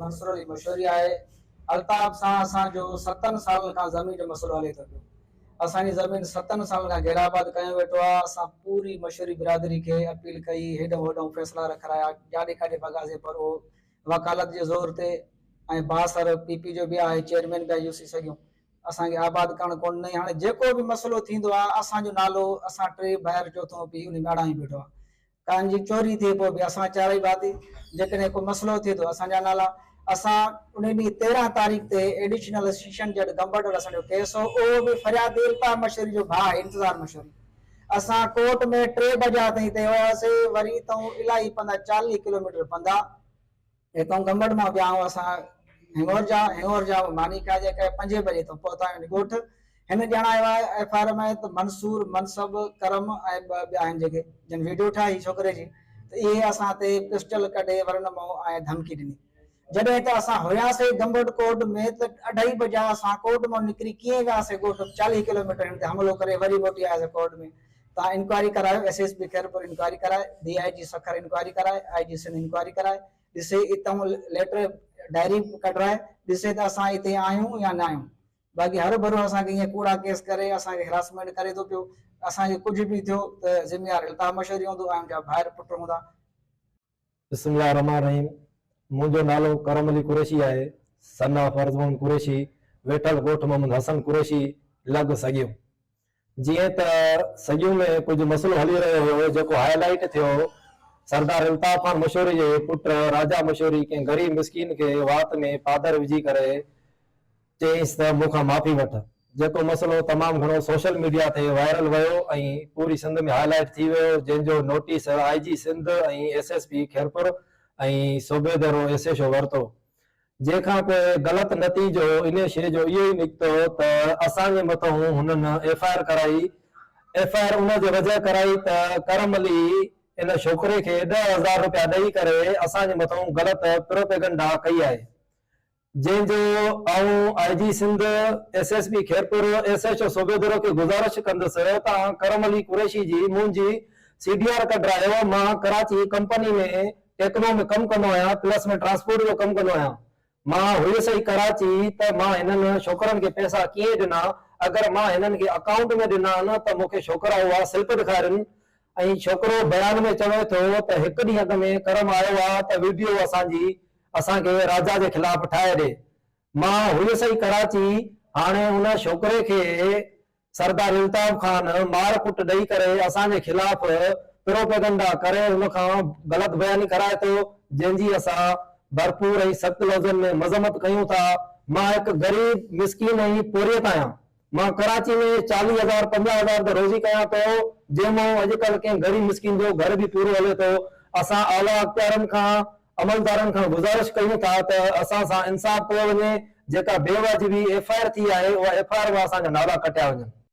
منصور علي مشوري آهي. الطاف سان اسان جو ستن سالن کان زمين جو مسئلو هلي ٿو پيو. اسان جي زمين ستن سالن کان غير آباد ڪيو ويٺو آهي. اسان پوري مشوري برادري کي اپيل ڪئي، هيڏهون هوڏهون فيصلا رکرايا، جاڏي ڪاڏي ڀڳاسين پر اهو وڪالت جي زور تي ۽ بااثر پي پي جو به آهي، چيئرمين به آهي يو سي سگهيون اسان کي آباد ڪرڻ ڪونه ڏنائين. هاڻي جيڪو به مسئلو ٿيندو آهي اسان جو نالو اسان ٽي ڀائر چوٿون پيء انهي ۾ اڙايون بيٺو آهي. ڪان جي چوري ٿئي پوء به اسان چارئي ڀاتي، جيڪڏهن ڪو مسئلو ٿئي ٿو اسان جا نالا. اسان انهي ڏينهن 13 تاريخ تي ايڊيشنل سيشن جج گمبٽ وٽ اسان جو ڪيس هو، اهو به فريادي الطاف مشوري جو ڀاء آهي انتظار مشوري. اسان ڪورٽ ۾ ٽي بجا تائين اتي هياسي، وري اتئون الائي پندا 40 ڪلوميٽر پندا. هتان گمبٽ مان ويا آهيون اسان هڱورجا، هڱورجا مان ماني کائجي ڪري پنجين بجي هتان پهتا آهيون ڳوٺ. هن ڄاڻايو آهي ايف I R ۾ ته منصور، منصب، ڪرم ۽ ٻه ٻيا آهن جيڪي جن ويڊيو ٺاهي ڇوڪري جي ته اهي اسان تي پسٽل ڪڍي ورن مون ۽ ڌمڪي ڏني. جڏهن ته اسان هياسي گمبٽ ڪورٽ ۾ ته اڍائي بجا اسان ڪورٽ مان نڪري ڪيئن وياسي ڳوٺ 40 ڪلوميٽر هن تي حملو ڪري وري موٽي آياسي ڪورٽ ۾. توهان انڪوائري ڪرايو، S S P Khairpur inquiry ڪرائي، ڊي I جي سکر انڪوائري ڪرائي، آء جي سنڌ انڪوائري ڪرائي، ڏسي اتئون ليٽر ڊائري ڪڍرائي، ڏسي ته اسان اتي آهيون يا نه آهيون. باقي هروڀرو اسان کي ائين ڪوڙا ڪيس ڪري اسان کي هراسمينٽ ڪري ٿو پيو. اسان کي ڪجهه به ٿيو ته ذميوار الطاف مشوري هوندو ۽ ان جا ڀائر پٽ هوندا. بسم الله الرحمٰن الرحيم منهنجو نالو ڪرم علي قريشي آهي سن آف عرض محمد قريشي ويٺل ڳوٺ محمد حسن قريشي لڳ سڳيون جيئن ته سڳيون ۾ ڪجهه مسئلو هلي رهيو هيو جيڪو هاء لائيٽ ٿيو سردار الطاف خان مشوري جي پٽ راجا مشوري ڪنهن غريب مسڪين کي وات ۾ پادر وجهي ڪري چيائينس ته مون کان معافي وٺ. جيڪو مسئلو تمام گهڻو سوشل ميڊيا تي وائرل ويو ۽ پوري سنڌ ۾ هاء لائيٽ ٿي ويو جنهن جو notice I G Sindh ۽ S S P Khairpur ۽ Sobhodero S H O ورتو جنهن کان پوء غلط نتيجو انهي شيء جو اهو ئي نڪتو ته اسان جي مٿئون هنن ايف I R ڪرائي ايف I R ان جي وجهه ڪرائي ته ڪرم علي ان ڇوڪري کي 10,000 روپيا ڏئي ڪري اسان جي مٿئون غلط پروپيگنڊا ڪئي آهي جنهن جو آئون I G Sindh, S S P Khairpur, S H O Sobhodero کي گذارش ڪندس ته آن ڪرم علي قريشي جي منهنجي سي ڊي آر ڪڍرايو، مان ڪراچي ڪمپني ۾ ٽيڪنو ۾ ڪم ڪندو آهيان پلس ۾ ٽرانسپورٽ جو ڪم ڪندو آهيان، مان هيس ئي ڪراچي ته مان هنن ڇوڪرن کي پئسا ڪيئن ڏنا، اگر مان هنن کي اڪائونٽ ۾ ڏنا نه ته مون کي ڇوڪرا اها سلپ ڏيکارين ۽ ڇوڪرو بيان ۾ چوي ٿو ته هڪ ڏينهن اڳ ۾ ڪرم آيو آ ته ويڊيو اسان جي اسان کي راجا جي خلاف ٺاهي ڏي. مان هيس ئي ڪراچي، هاڻي ان ڇوڪري کي سردار الطاف خان مار ڪٽ ڏئي ڪري اسان جي خلاف پروپيگنڊا ڪري ان کان غلط بياني ڪرائي ٿو، جنهن جي اسان ڀرپور ۽ سخت لفظن ۾ مذمت ڪيون ٿا. مان هڪ غريب، مسڪين ۽ پورهيت آهيان. مان ڪراچي ۾ 40 هزار 50 هزار ته روزي ڪيان ٿو جنهن مان اڄ ڪلهه ڪنهن غريب مسڪين جو گهر به پورو هلي ٿو اسان اعليٰ اختيارن کان عملدارن کان گذارش ڪيون ٿا ته اسان سان انصاف ڪيو وڃي جيڪا بي واجبي ايف I R ٿي آهي اها ايف I R مان اسان جا نالا ڪٽيا وڃن.